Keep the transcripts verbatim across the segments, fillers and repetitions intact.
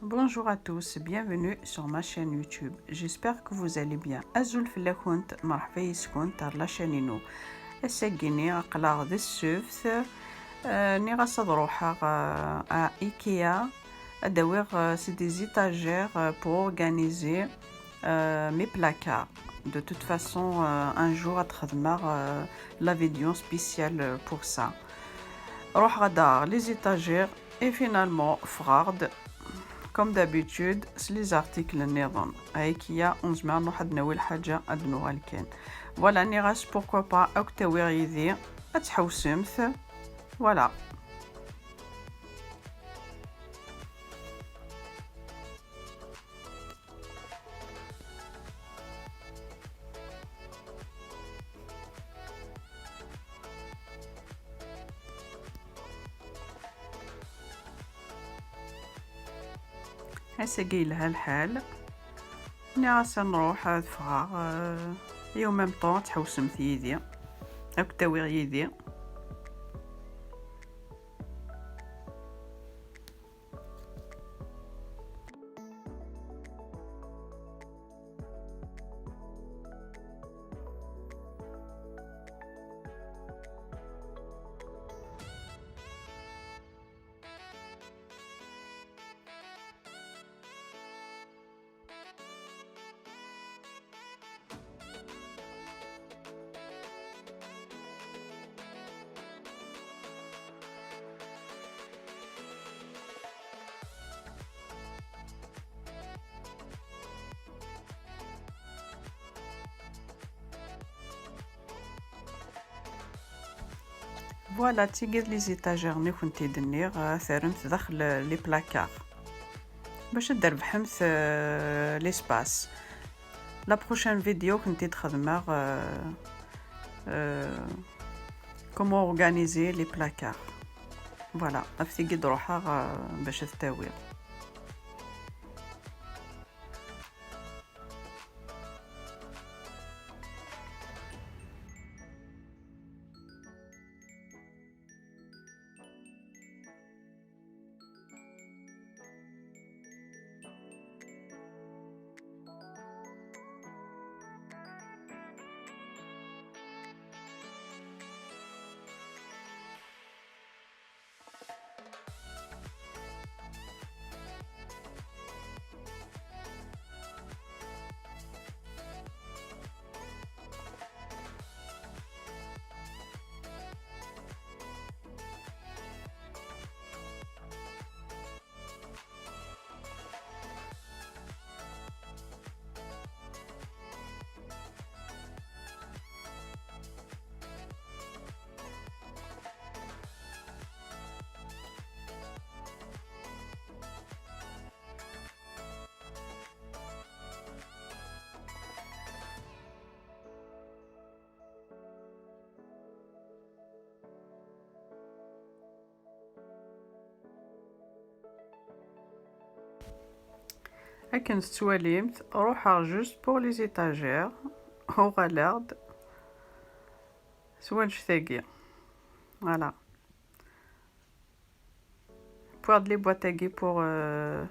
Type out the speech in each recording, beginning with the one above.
Bonjour à tous, bienvenue sur ma chaîne YouTube. J'espère que vous allez bien. Azul fell-akent, merḥba yis-kent ar la chaîne inu. Ass-agi-ni aql-aɣ d ssebt, euh, nniɣ-as ad ruḥeɣ, euh, à Ikea, ad awiɣ, euh, c'est des étagères, euh, pour organiser, euh, mes placards. De toute façon, euh, un jour ad xedmeɣ, euh, la vidéo spéciale, euh, pour ça. Ruḥeɣ ad d-aɣeɣ les étagères et finalement ffɣeɣ-d comme d'habitude s les articles nniḍen. Ikea ur nezmir ad nruḥ ad d-nawi lḥaǧa ad d-nuɣal kan. Voilà, nniɣ-as pourquoi pas ad k-awiɣ yid-i ad tḥewsemt. Voilà. Ass-agi yelha lḥal. Nniɣ-as ad nruḥ ad ffɣeɣ, euh, et en même temps ad tḥewsemt yid-i, ad k-awiɣ yid-i. Voilà, tigi d les étagères-nni i kent-id-nniɣ, ad terremt daxel les placards bac ad d-trebḥemt, euh, l'espace. La prochaine vidéo kent-id-xedmeɣ, euh, euh, comment organiser les placards. Voilà, ɣef tigi d-ruḥeɣ, euh, bac ad t-awiɣ. Akken tettwalimt, ruḥeɣ juste pour les étagères, uɣaleɣ-d s wannect-agi. Voilà. Wwiɣ-d les boîtes-agi pour, euh,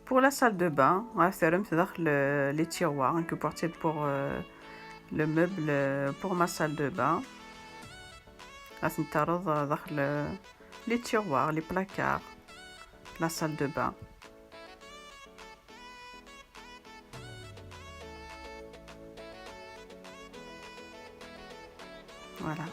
pour la salle de bain. Ad terremt daxel, euh, les tiroirs, hein, que portier pour, euh, le meuble, euh, pour ma salle de bain. Ad tent-terreḍ, euh, daxel, euh, les tiroirs, les placards, la salle de bain. Voilà.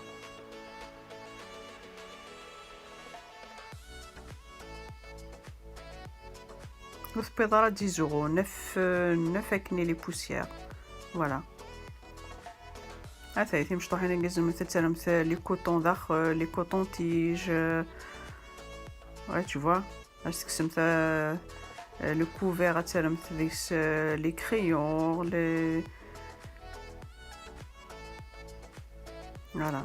Ur tewwiḍ ara dix euros, neuf, euh, neuf akken les poussières. Voilà. Atay, timecṭuḥin-agi tzemremt ad terremt les cotons daxel, les cotons-tiges, euh, ouais, tu vois. Ad teksemt, euh, le couvert, ad terremt deg-s, euh, les crayons, les, voilà.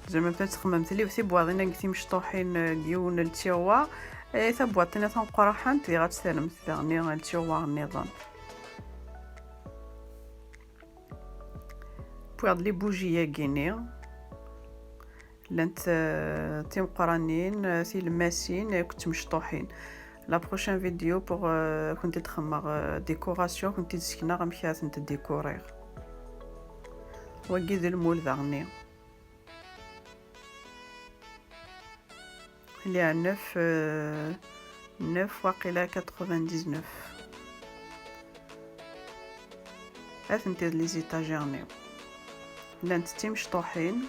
Tzemremt ad txedmemt li tibwaḍin-agi timecṭuḥin, euh, deg yiwen n tiroir, eh, tabwaḍt-nni tameqqrant, diɣ ad terremt daɣen tiroir nniḍen. Wwiɣ-d les bougies-agi-nni. Llant, euh, timeqranin, euh, tilemmasin, akked tmecṭuḥin. La prochaine vidéo pour, euh, ad kent-id-xemmeɣ, euh, décoration, ad kent-id-sekneɣ amek ara tent-décoriɣ. Wagi d lmul daɣenni. Il y a neuf, euh, neuf waqila quatre-vingt-dix-neuf. Atenti d les étagères-nni. Llant d timecṭuḥin.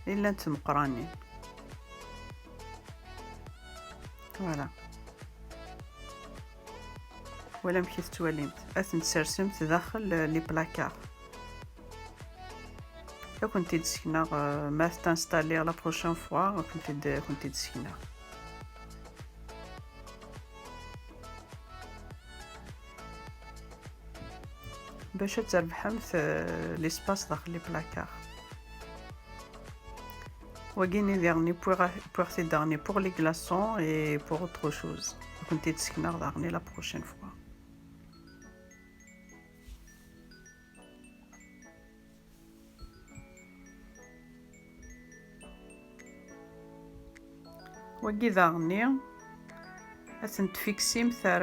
Llant d tmeqranin. Voilà. Wala amek i tettwalimt. Ad tent-tsersemt daxel, euh, les placards. Ad kent-id-sekneɣ, euh, ma ad tent-installiɣ la prochaine fois, ad kent-id-, ad kent-id-sekneɣ. Bac ad trebḥemt, euh, l'espace daxel les placards. Wagini daɣenni wwiɣ-, wwiɣ-t-id daɣenni pour les glaçons et pour autre chose. Ad kent-id-sekneɣ daɣenni la prochaine fois. Wagi daɣenni ad tent-tfiksimt ar,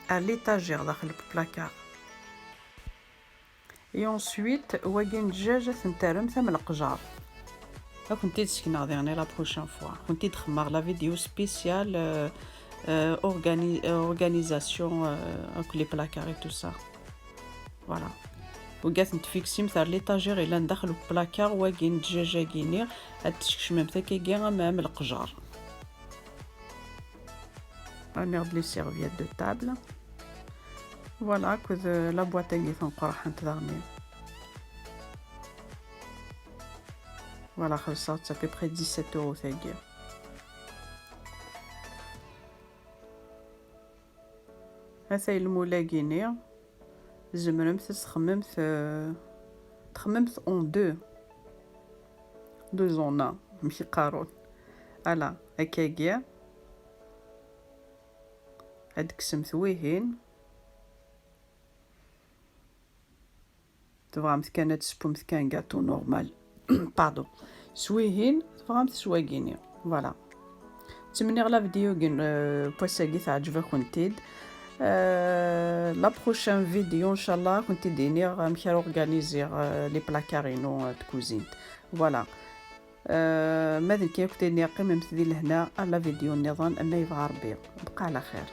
ar l'étagère daxel n placard. Et ensuite, wagi n ddjaj ad tent-terremt am leqjar. Ad kent-id-sekneɣ diɣenni la prochaine fois. Ad kent-id-xemmeɣ la vidéo spéciale, euh, euh, organi-, euh, organisation, euh, avec les placards et tout ça. Voilà. Wagi ad tent-tfiksimt ar l'étagère yellan daxel n placard, wagi n ddjaj-agi-nni, ad t-tkecmemt akkagi am, am leqjar. Rniɣ-d les serviettes de table. Voilà, akked, euh, la boîte-agi tameqqrant daɣenni. Voilà, xellṣeɣ-tt à peu près dix-sept euros tagi. Ata lmul-agi-nni, tzemremt ad txemmemt, euh, txemmemt en deux. Deux en un, amek i qqaren. Voilà, akkagi. Ad d-tekksemt wihin. Tebɣamt kan ad tespumt kan gâteau normal. Pardon. S wihin, tebɣamt s wagini. Voilà. Ttmenniɣ la vidéo-agi n, euh, wass-agi teɛǧeb-akent-id. Euh, la prochaine vidéo, inchallah, ad kent-id-iniɣ amek ara organiziɣ, euh, les placards-inu, euh, de cuisine. Voilà. Euh, ma d nekki ad kent-id-iniɣ qqimemt di lehna, ar la vidéo nniḍen, ma yebɣa Rebbi. Bqa ɛla xir.